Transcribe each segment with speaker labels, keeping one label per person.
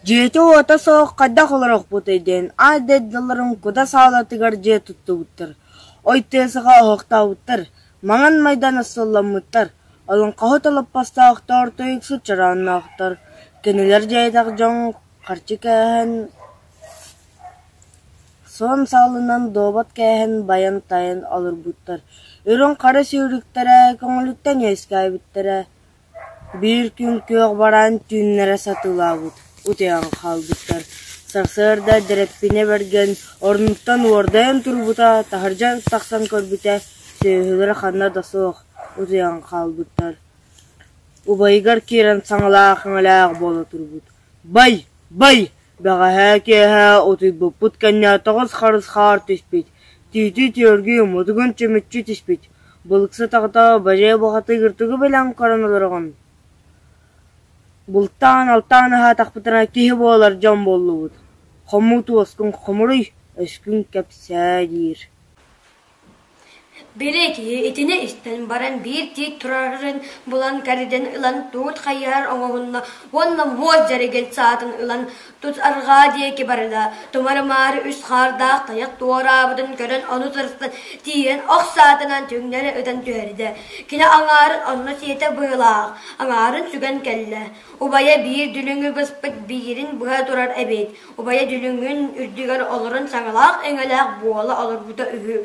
Speaker 1: Дьиэтэ-уота суох хайдах олоруохпутуй диэн аан дойдуларын кута саалатыгар дьиэ туттубуттар, ой тыа саҕа оһохтообуттар, маҥан майдан остуолламмыттар, олоҥхоһут олоппостоохтор, тойуксут чороонноохтор. Кинилэр дьиэтэх дьон харчы кээһэн, суон саалынан дуобат кээһэн байан-тайан олорбуттар, үрүҥ-хара сүүрүктэрэ көҥүлүттэн үөскээбиттэрэ. Биир күн күөх бараан түүннэрэ сатыылаабыт, утуйан хаалбыттар. Сарсыарда Дэрэппинэ бэргэн орнуттан уордайан турбута, таһырдьа тахсан көрбүтэ, сүөһүлэрэ ханна да суох, утуйан хаалбыттар. Убайыгар киирэн саҥалаах-иҥэлээх буола турбут: «Бай, бай, бэҕэһээ киэһэ утуйбуппут кэннэ тоҕус харыс хаар түспүт, түүтү түөргүү мутугун чөмүччү түспүт, Былыксыт аҕата бадьайа бухатыыр тугу билэн көрөн олороҕун? Бултаан-алтаан аһаатахпытына киһи буолар дьон буоллубут, хомуу туоскун хомуруй, өскүн кэпсээ диир
Speaker 2: Били киһи итини истэн баран биир тиит турарын булан кэрдэн ылан туут хайыһар оҥоһунна уонна муос дьэригин саатын ылан тус арҕаа диэки барда. Тумары-маары үс хаардаах тайах туораабытын көрөн ону сырсан тиийэн ох саатынан түҥнэри ытан түһэрдэ. Кини аҥаарын онно сиэтэ быһыылаах, аҥаарын сүгэн кэллэ. Убайа биир дүлүҥү быспыт биирин быһа турар эбит. Убайа дүлүҥүн үрдүгэр олорон саҥалаах-иҥэлээх буола олорбута үһү.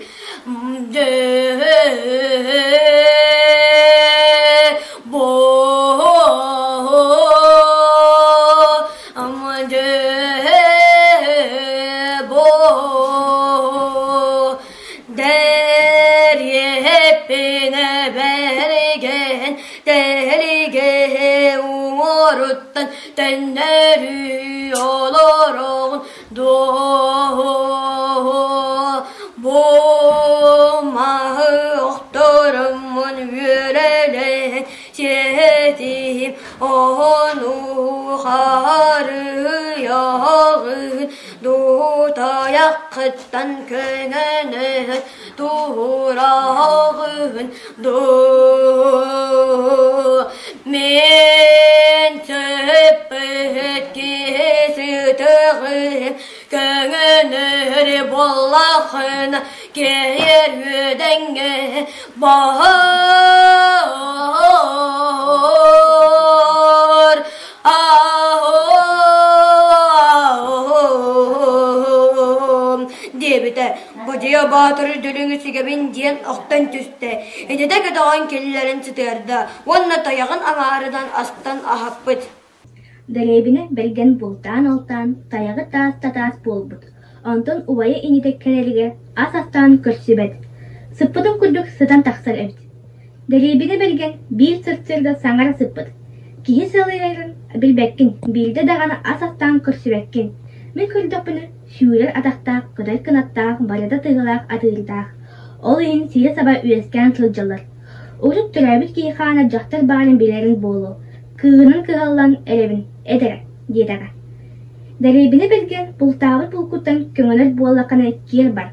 Speaker 2: Дэриэппинэ бэригэн тэһилигэ уҥуоруттан төннөрүү олороҕун дуо бу маһы охтороммун үөрэлээн сиэтиһим ону харыйаҕын дуутайаххыттан көҥөнөн туораҕын дуу мин сөппүт киһи сытыгым көҥөнөр буоллахына киэр үөдэҥҥэ баар диэбитэ Бадьыйа Баатыр дүлүҥү сүгэбин диэн охтон түстэ, инитэ көтөҕөн киллэрэн сытыарда уонна тайаҕын аҥаарынан астан аһаппыт.
Speaker 3: Дэриэбинэ бэргэн бултаан-алтаан, тайаҕы таас да таас буолбут, онтон убайа инитэ кэлэригэр ас астаан көрсүбэт, сыппытын курдук сытан тахсар эбит. Дэриэбинэ бэргэн биир сарсыарда саҥара сыппыт: «Киһи сылайарын билбэккин, биирдэ даҕаны ас астаан көрсүбэккин. Мин көрдөхпүнэ, сүүрэр атахтаах, көтөр кынаттаах, барыта тыһылаах атыырдаах. Ол иһин сири саба үөскээн сылдьаллар. Урут төрөөбүт киһи хаана дьахтар баарын билэрин буолуо, кыыһынан кыһаллан эрэбин, эт эрэ» диэтэҕэ. Дэриэбинэ бэргэн бултаабыт булкуттан көҥөнөр буоллаххына киэр бар.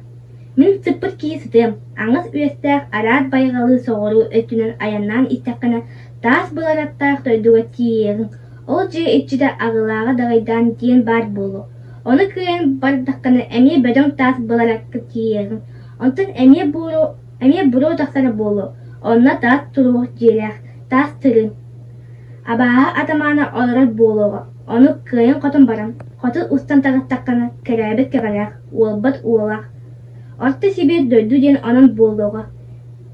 Speaker 3: Мин сыппыт киһи сытыам, аҥас үөстээх араат байҕалы соҕуруу өттүнэн айаннаан истэххинэ, таас былараттаах дойдуга тиийиэҕиҥ, ол дьиэ иччитэ аҕылааҕа даҕайдаан диэн баар буолуо. Ону кыайан бардаххына эмиэ бөдөҥ таас быларакка тиийиэҕиҥ, онтон эмиэ буруо, эмиэ буруо тахсара буолуо, онно таас туруох дьиэлээх, таас тырыын. Абааһы атамаана олорор буолуоҕа, ону кыайан-хотон баран, хоту устан таҕыстаххына, кэрээбит кэҕэлээх, уолбат уолаах. Орто Сибиир дойду диэн онон буолуоҕа.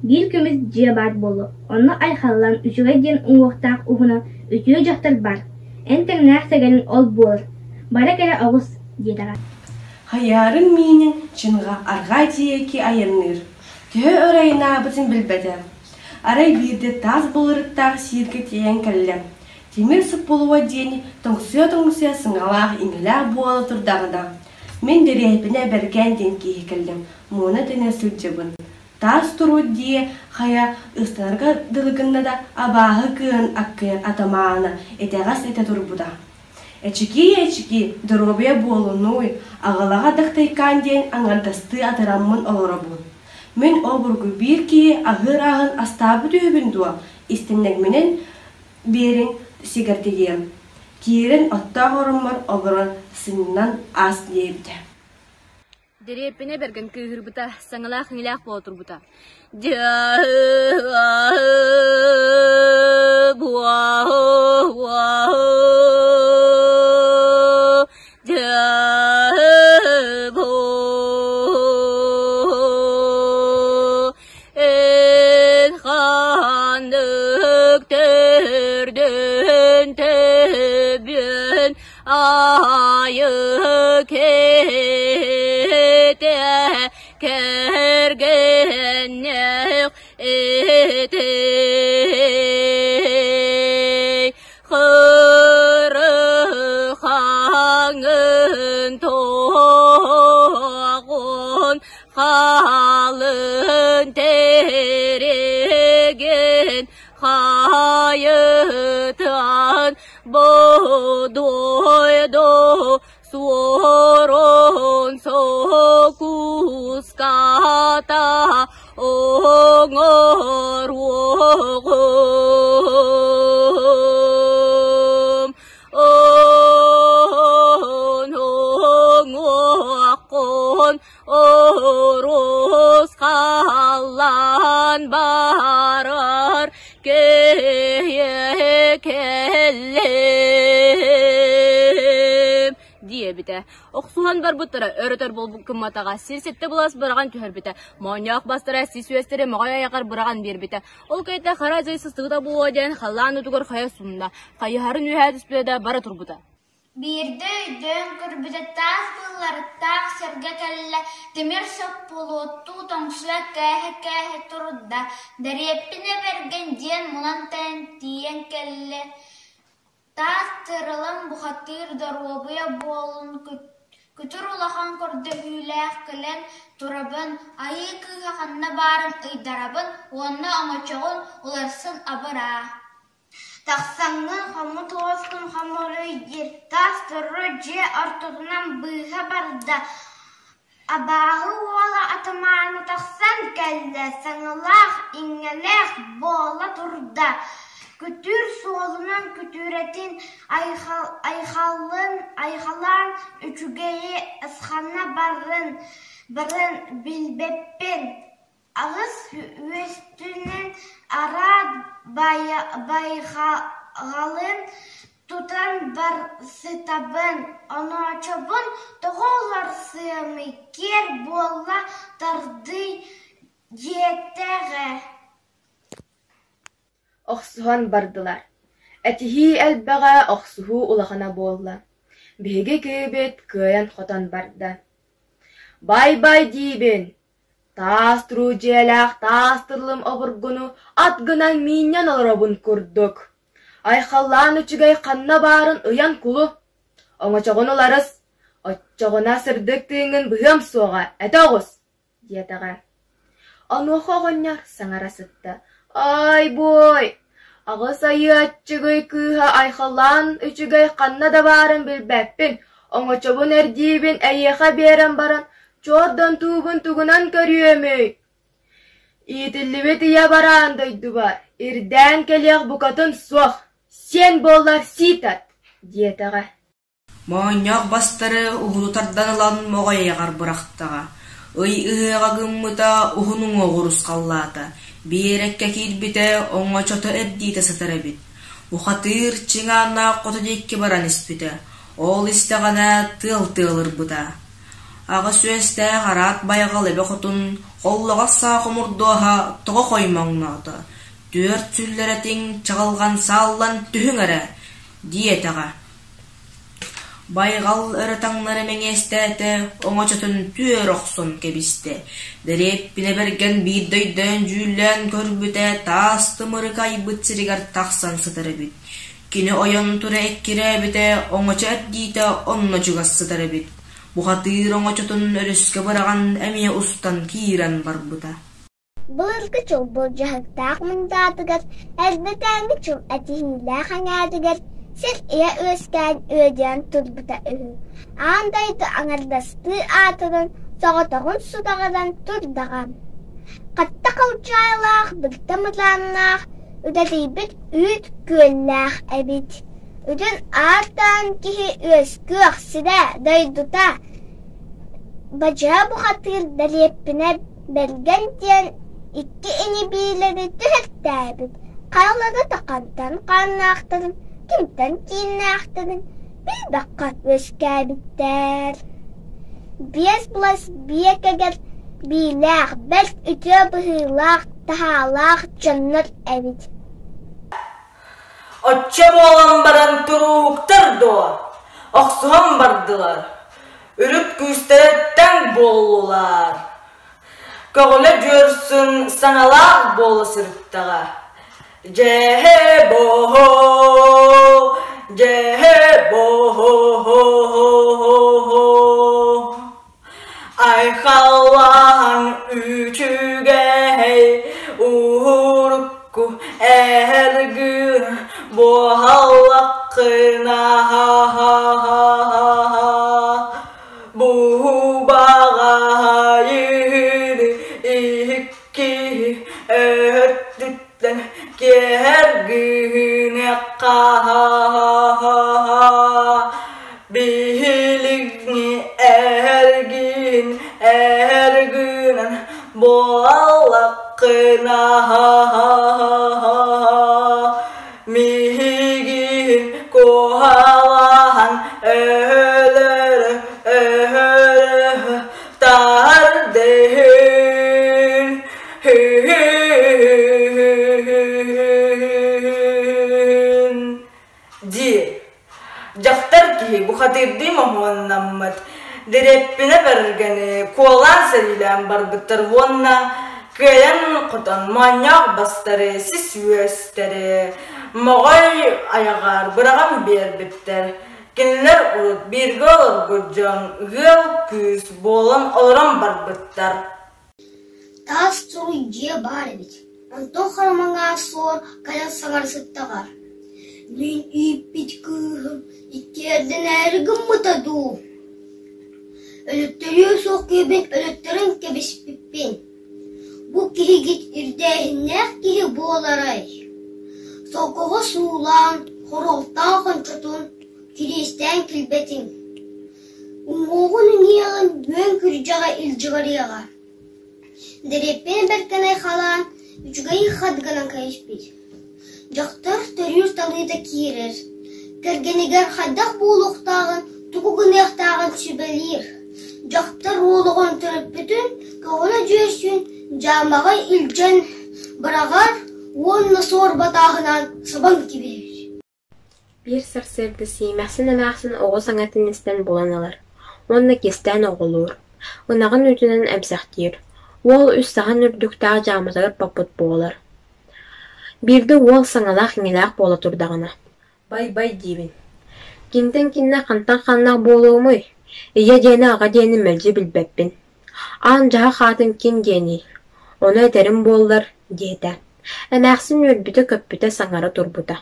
Speaker 3: Биир көмүс дьиэ баар буолуо, онно айхаллан үчүгэй диэн уҥуохтаах уһуна үтүө дьахтар баар, эн тэҥнээх сэгэрин ол буолар, бара кэлэ оҕус диэтэҕэ.
Speaker 4: Хайаарын миинин Чынҕа арҕаа диэки айанныыр, төһө өр айаннаабытын билбэтэ. Арай биирдэ таас былырыктаах сииргэ тиийэн кэллэ. Тимир суппулуо диэн тоҥсуйа-тоҥсуйа сыҥалаах-иҥэлээх буола турдаҕына, мин дэриэһипинэ бэргээн диэн киһи кэллим, муона тэнэ сылдьабын. Таас туруут дии хайа ыстанарга дылы гынна да абааһы кыыһын аккыйар атамаана итэҕэс этэ турбута. Эчикий-эчикий, доруобуйа буолунууй, аҕалаҕа дактайкаан диэн аҥардастыы атыраммын олоробун. Мин обургу биир киһи аһыыр аһын астаабыт үһүбүн дуо, истиннэгминэн биэриҥ сигэрдийиэм. Киирэн оттоох ороммор олорон сынньанан аас диэбитэ.
Speaker 5: Дэриэппинэ бэргэн кыыһырбыта, саҥалаах-иҥэлээх буола турбута. Эн ханнык төрдүн төбүөн айы киһитэ кэргэннээх этий Хырыхаҥын тоҕун Халын тереген хайытан бодойдо суорун сокуската оҥоруоҕум. Оҥоруоххун Урус халлаан барар киһи кэллим диэбитэ. Охсуһан барбыттара өрөтөр буолбут гымматаҕа, сир сэттэ былас быраҕан түһэрбитэ, моонньоох бастара сис үөстэри моҕой айаҕар быраҕан биэрбитэ. Ол кэнниттэн хара дьай сыстыбыта буолуо диэн халлаан утугар хайа сунна, хайыһарын үөһээ түспүтэ да бара турбута.
Speaker 6: Биирдэ өйдөөн көрбүтэ таас быылларыктаах сиргэ кэллэ, тимир соппулуоттуу тоҥсуйа кээһэ-кээһэ турда, Дэриэппинэ Бэргэн диэн мунан тэйэн тиийэн кэллэ, таас тырылан бухатыыр доруобуйа буолун күтүр улахан көрдөһүүлээх кэлэн турабын, айыы кыыһа ханна баарын ыйдарабын уонна оҥочоҕун уларсын абыраа
Speaker 7: Тахсаҥҥын хоммут уоскун хомуруй диир, таас туру дьиэ ортотунан быыһа барда, абааһы уола атамаана тахсан кэллэ, саҥалаах-иҥэлээх буола турда, күтүр суолунан күтүрэтин айхаллаан үчүгэйи ысхана барын билбэппин Аҕыс үөстүүнэн араат байҕалын тутан барсытабын, оноочобун тоҕо уларсыамый, киэр буолла тардый диэтэҕэ
Speaker 8: Охсуһан бардылар. Этиһии элбэҕэ, охсуһуу улахана буолла. Биһиги киһибит кыайан-хотон барда. «Бай-бай диибин, Таас туруу дьиэлээх таас тылым обургуну ат гынан миинньэн олоробун курдук. Айхаллаан үчүгэй ханна баарын ыйан кулу. Оҥочоҕун ыларыс, оччоҕуна сырдык тыыҥҥын быһыам суоҕа, этэ оҕус, диэтэҕэ. Онуоха оҕонньор саҥара сытта: «Ай-буой, аҕыс айыы аччыгый кыыһа Айхаллаан үчүгэй ханна да баарын билбэппин, оҥочобун эрдиибин эйиэхэ биэрэн баран, Чуордан туубун тугунан көрүөмүй? Иитиллибит ийэ бараан дойдубар, ирдээн кэлиэх букатын суох, сиэн буоллар сии тарт, диэтэҕэ.
Speaker 9: Моонньоох бастары уһуну тардан ылан моҕой айаҕар бырахтаҕа, ый ыһыаҕа гыммыта уһун уҥуоҕу урусхаллаата, биэрэккэ киирбитэ оҥочото эрдиитэ сытар эбит. Бухатыыр чиҥ ааннаах хоту диэки баран испитэ, ол истэҕинэ тыал тыалырбыта. Аҕыс үөстээх араат байҕал эбэ хотун холлоҕос саа хомурдуоһа тоҕо хоймоҥноото, түөрт сүллэрэтиҥ чаҕылҕан сааллан түһүҥ эрэ, диэтэҕэ. Байҕал өрө таҥнары мэҥиэстээтэ, оҥочотун түөрэ охсон кэбистэ. Дэриэппинэ бэргэн биирдэ өйдөөн-дьүүллээн көрбүтэ, таас тымырык айбыт сиригэр тахсан сытар эбит. Кини ойон тура эккирээбитэ, оҥочо эрдиитэ онно чугас сытар эбит. Бухатыыр оҥочотун өрүскэ быраҕан эмиэ устан киирэн барбыта.
Speaker 7: Былыргы чул былдьаһыктаах мындаатыгар, эрдэтээҥҥи чул этиһиилээх эҥээригэр сир ийэ үөскээн үөдүйэн турбута үһү. Аан дойду аҥардастыы аатыран, соҕотоҕун судаҕыран турдаҕа. Хатта халдьаайылаах, бырта мырааннаах, үлэлийбит үүт күөллээх эбит. Бүтүн ааттаан киһи үөскүөх сирэ, дойдута Бадьа бухатыыр Дэриэппинэ Бэргэн диэн икки ини-биилэри түһэртээбит, хайалара да хантан хааннаахтарын, кимтэн кииннээхтэрин билбэххэ үөскээбиттэр. Биэс былас биэкэгэр биилээх, бэрт үтүө быһыылаах-таһаалаах дьоннор эбит.
Speaker 10: Оччо буолан баран турууктар дуо? Охсуһан бардылар. Үрүт күүстэрэ тэҥ буоллулар. Көҕүлэ дьүөрсүн саҥалаах буола сырыттаҕа. Дьэһэ-бо-хо, дьэһэ-бо-хо-хо-хо-хо. Айхаллаан үчүгэй уһурукку эһэргин буоһаллаххына Буһубаҕайыны икки өттүттэн киэргиһиниэххэ Биһилигни эргин эргинэн буоллаххына Миигин куһалаһан өһөлөрө өһөлөһө тардыһын диир. Дьахтар киһи бухатыырдыы моһуоннаммыт, дириэппинэ бэргэни куолаан сэриилээн барбыттар уонна кыайан-хотон моонньоох бастары, сис үөстэри моҕой айаҕар быраҕан биэрбиттэр. Кинилэр урут бииргэ олорбут дьон ыал-күүс буолан олорон барбыттар.
Speaker 7: Таас суруй дьиэ баар эбит, онтон харамаҥаа суор кэлэн саҥара сыттаҕар: «Мин ииппит кыыһым иккиэрдэнээри гыммыта дуу? Өлөттөрүө суох киһибин өлөттөрөн кэбиспиппин. Бу киһигит ирдээһиннээх киһи буоларай? Сокоҕо суулаан, хоруоктаах ончотун кириэстээн килбэтиҥ Уҥуоҕун иҥиэҕин үөн күрдьэҕэ илдьи барыаҕа, Дэриэппин бэркэнэй халаан үчүгэй хат гынан кэбиспит. Дьахтар төрүүр талыыта киирэр, кэргэнигэр хайдах буолуохтааҕын, тугу гыныахтааҕын сүбэлиир. Дьахтар уолугун төрөппүтүн көҕүлэ дьүөсүн дьаамаҕа илдьэн быраҕар уонна суор батааһынан сабан кэбиһэр.
Speaker 11: Биир сарсыарда Сиимэхсин эмээхсин оҕо саҥатын истэн булан ылар уонна кистээн оҕолуур, ынаҕын үүтүнэн эмсэхтиир, уол үс саһан үрдүктээх дьааматыгар баппыт буолар. Биирдэ уол саҥалаах-иҥэлээх буола турдаҕына: «Бай-бай диибин, кимтэн кининэ хантан ханнаах буолуомуй, ийэ диэни аҕа диэни мэлдьи билбэппин, аан дьаһах аатын ким диэний, ону этэрим буоллар» диэтэ. Эмээхсин үөрбүтэ-көппүтэ саҥара турбута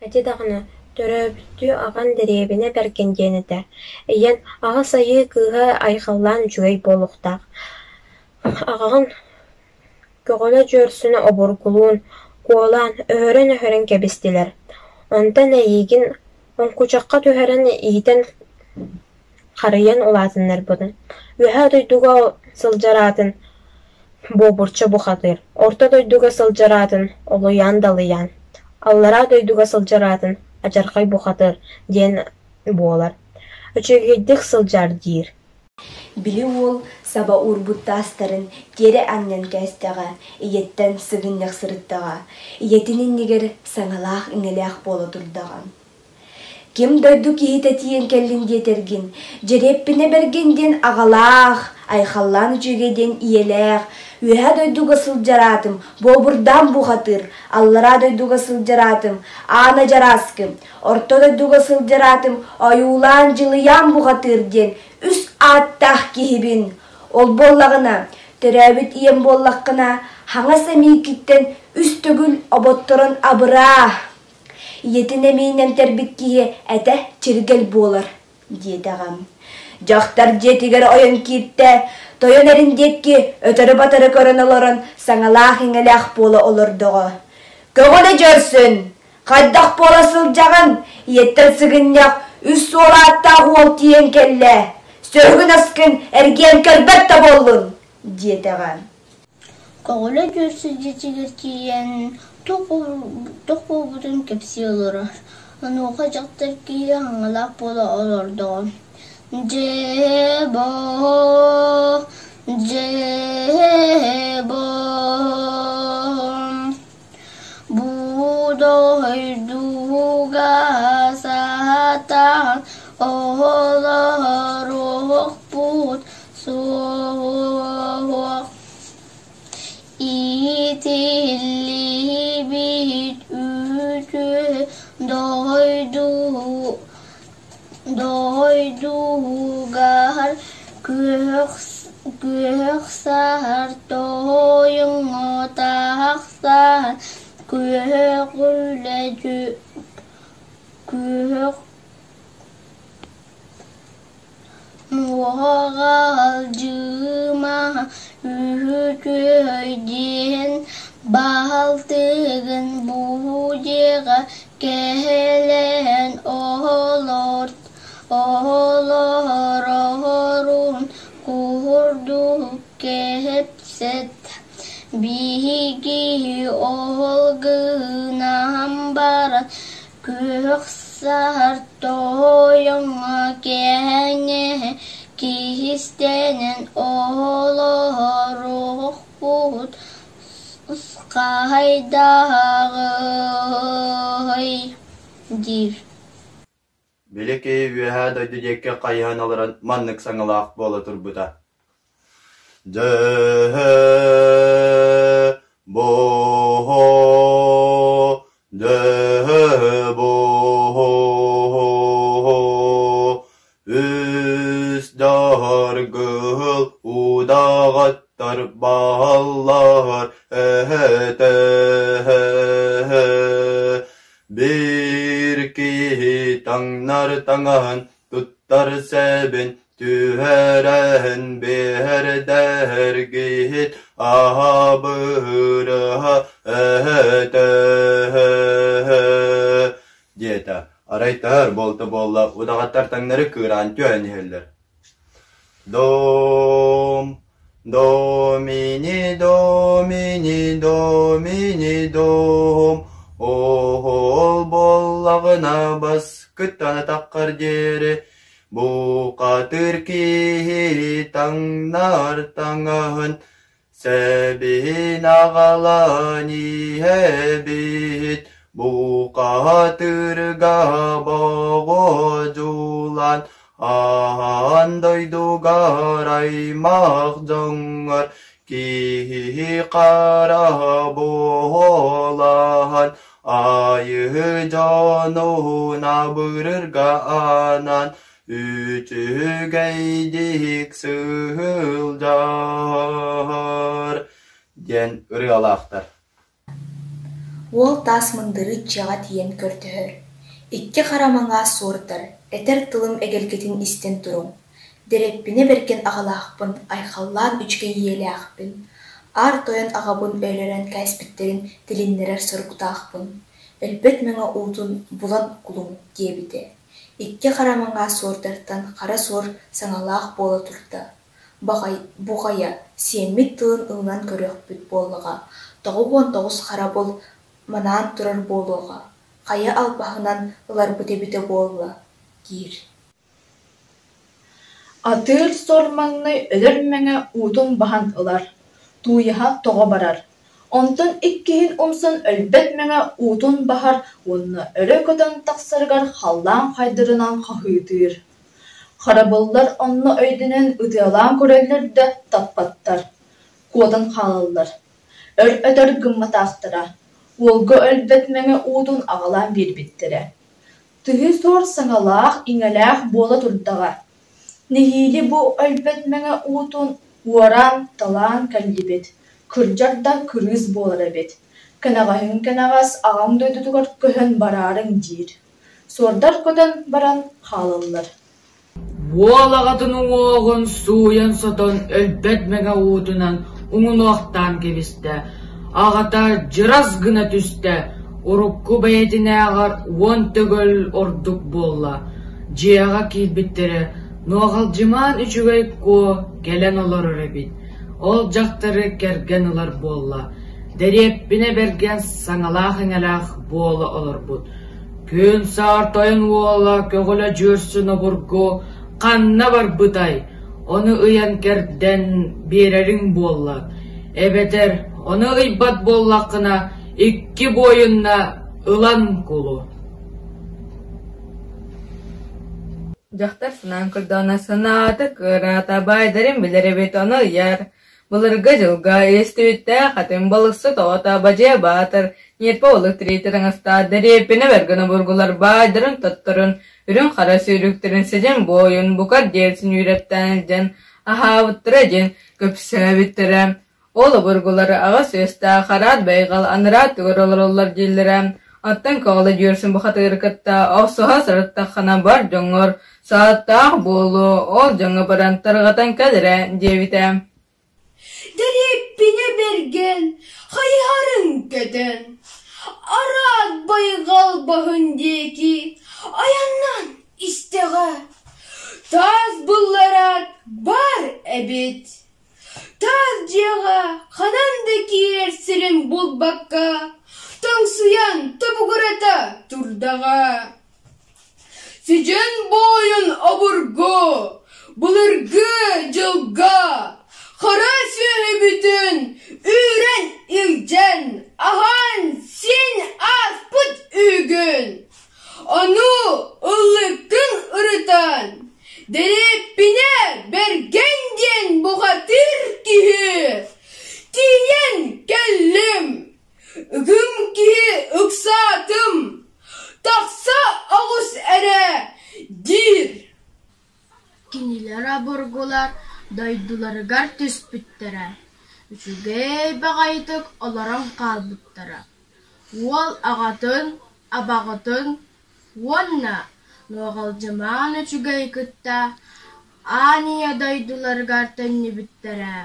Speaker 11: Ити даҕаны төрөөбүттүү аҕан дэриэбинэ бэргэн диэн этэ, ийэн аҕыс айыы кыыһа айхаллаан үчүгэй буолуохтаах, аҕаҕын көҕүлэ дьүөрсүнэ обургулуун, куолаан, өһөрөн-өһөрөн кэбистилэр, онтон эйигин оҥкучахха түһэрэн иитэн харыйан улаатыннарбытын, Үөһээ дойдуга сылдьар аатын Буобурча бухатыыр, Орто дойдуга сылдьар аатын Олуйаан Далыйаан, Аллараа дойдуга сылдьар аатын Адьархай бухатыыр диэн буолар, үчүгэйдик сылдьаар диир
Speaker 2: Били уол саба уурбут таастарын тиэрэ анньан кээстэҕэ, ийэттэн сыгынньах сырыттаҕа, ийэтин иннигэр саҥалаах-иҥэлээх буола турдаҕа. Ким дойду киһитэ тиийэн кэллин диэтэргин, Дьэриэппинэ бэргин диэн аҕалаах, айхаллаан үчүгэй диэн ийэлээх, үөһээ дойдуга сылдьар аатым, буобурдаан бухатыыр, аллараа дойдуга сылдьар аатым, Аана Дьарааскы, орто дойдуга сылдьар аатым, ойуулаан дьылыйаан бухатыыр диэн үс ааттаах киһибин. Ол буоллаҕына, төрөөбүт ийэм буоллаххына, хаҥас эмиийгиттэн үс төгүл оботторон абыраа Ийэтин эмиийин эмтэрбит киһи этэ чиргэл буолар диэтэҕим. Дьахтар дьиэтигэр ойон кииртэ, тойон эрин диэки өтөрү-батары көрөн олорон саҥалаах-иҥэлээх буола олордоҕо. Көҕүлэ дьөрсүн!
Speaker 12: Хайдах буола сылдьаҕын? Ийэттэн сыгынньах үс суол ааттаах уол тиийэн кэллэ. Сөһүгүн аскын эргийэн көрбөт да буоллун, диэтэҕэ.
Speaker 7: Көҕүлэ дьүөссэ дьиэтигэр тиийэн туох буолбутун кэпсии олорор. Онуоха дьахтар киһи хаҥалаах буола олордоҕо: «Дьээ боо, дьээ боо, бу дойдуга саатаан оҕолоруохпут суох Иитиллибит үтүө дойду дойдугар күөх саһар тойоҥҥо тахсан күөх үлэ күөх Муоҕалдьыма үһүтүөй диэн балтыгын бу дьиэҕэ кэлэн олорорун курдук кэпсэт. Биһиги ол гынан баран Күөх саһар тойоҥҥо кэҥэһэ киһистэнэн олоруохпут хайдаҕый диир
Speaker 13: Били киһи үөһээ дойду диэки хайыһан олорон маннык саҥалаах буола турбута: Дьэ, боо, дьэ, боо, үс даргыл удаҕаттар бааллар этэ. Биир киһи таҥнар таҥаһын туттар сэбин түһэрэн биэрдэргиһит аһабыырыһа этэ диэтэ. Арай таһар буолта буолла удаҕаттар таҥнары кыыраан түһэн иһэллэр. Дом, домини, домини, домини, дом, оһол буоллаҕына баскыттан атаххар диэри Букатыр киһи таҥнар таҥаһын сэбиһин аҕалан иһэбит, букатырга боҕуодьулаан аан дойдугар аймах дьоҥҥор киһи хара буолаһан Айыы дьонун абырырга анаан үчүгэйдик сылдьар диэн ырыалаахтар.
Speaker 14: Уол таас мындыры дьиэҕэ тиийэн көрдөһөр: «Икки хара маҥаас суордар, этэр тылым эгэлгэтин истэн туруҥ. Дэрэппинэ бэргэн аҕалаахпын, айхаллаан үчүгэй ийэлээхпин, Аар тойон аҕабын өлөрөн кээспиттэрин тилиннэрэр соруктаахпын, өлбөт мэҥэ уутун булан кулуҥ» диэбитэ. Икки хара маҥаас суордартан хара суор саҥалаах буола турда: «Бу хайа, сиэммит тылын ылынан көрүөхпүт буоллаҕа, 99 харабыл манаан турар буолуоҕа, хайа албаһынан ыларбыт эбитэ буолла» диир.
Speaker 15: Атыыр сор маҥнай өлөр мэҥэ уутун баһан ылар, тууйаһа тоҕо барар, онтон иккиһин умсан өлбөт мэҥэ уутун баһар уонна өрө көтөн тахсарыгар халлаан хайдарынан хаһыытыыр. Харабыллар онно өйдөнөн ытыалаан көрөллөр да таппаттар, куотан хаалаллар. Өр-өтөр гымматахтара, уолга өлбөт мэҥэ уутун аҕалан биэрбиттэрэ. Тыһы суор саҥалаах-иҥэлээх буола турдаҕа, нэһиилэ бу өлбөт мэҥэ уутун уоран, талаан кэллибит, кырдьар да кырыыс буолар эбит, кэнэҕэһин кэнэҕэс аҕаҥ дойдутугар көһөн бараарыҥ диир. Суордар көтөн баран хаалаллар.
Speaker 16: Уол аҕатын уҥуоҕун сууйан-сотон өлбөт мэҥэ уутунан уҥунуохтаан кэбистэ, аҕата дьырас гына түстэ. Урукку бэйэтинээҕэр уон төгүл ордук буолла. Дьиэҕэ киирбиттэрэ, Нуоҕалдьымаан үчүгэй куо кэлэн олорор эбит. Ол дьахтары кэргэн ылар буолла. Дэриэппинэ бэргэн саҥалаах-иҥэлээх буола олорбут. Күн саар тойон уола көҕүлэ дьүөрсүн обургу ханна барбытай, ону ыйан кэрдэн биэрэриҥ буолла. Эбэтэр ону ыйбат буоллаххына икки буойунна ылан кулу.
Speaker 17: Дьахтар санаан көрдөҕүнэ санаата кыараата, баайдарын билэр эбит, ону ыйар. Былыргы дьылга истибиттээх атын балыксыт оҕото Бадьыа Баатыр ньиэрпэ балык тириитэ таҥастаах дэриэппинэ бэргэн обургулар баайдарын тотторун, үрүҥ-хара сүүрүктэрин сидьин буойун букар диэбитин үүрэттээн илдьэн аһаабыттара диэн көпсөөбүттэрэ. Ол обургулары аҕыс үөстээх хараат байҕал анараа өттүгэр олороллор дииллэрэ. Оттон көҕүлэ дьүөрсүн бухатыыры кытта охсуһа сырыттаххына бар дьоҥҥор сааттаах буолуо, ол дьоҥҥо баран тарҕатан кэл эрэ диэбитэ.
Speaker 18: Дэриэппинэ бэргэн, хайыһарын көтөн, араат байҕал баһын диэки айаннаан истэҕэ. Таас буллараат баар эбит. Таас дьиэҕэ ханан да киирэр сирин булбакка, тоҥсуйан тобугурата турдаҕа. Сидьин буойун обургу, былыргы дьылга хара сүөһүбүтүн үүрэн илдьэн, аһаан-сиэн ааспыт үһүгүн. Ону ыллыккын ырытан, Дэриэппинэ Бэргэн диэн бухатыыр киһи тиийэн кэллим. Ыгым киһи ыксаатым, тахса оҕус эрэ диир.
Speaker 19: Кинилэр обургулар дойдуларыгар түспүттэрэ, үчүгэй баҕайытык олорон хаалбыттара. Уол аҕатын, абаҕытын уонна Нуоҕалдьымаан үчүгэйи кытта аан ийэ дойдуларыгар төннүбүттэрэ.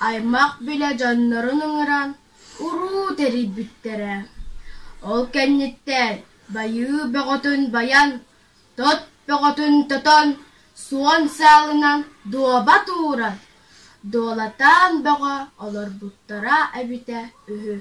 Speaker 19: Аймах-билэ дьоннорун ыҥыран уруу тэрийбиттэрэ. Ол кэнниттэн байыы бөҕөтүн байан, тот бөҕөтүн тотон, суон саалынан дуобат ууран, дуолатаан бөҕө олорбуттара эбитэ үһү.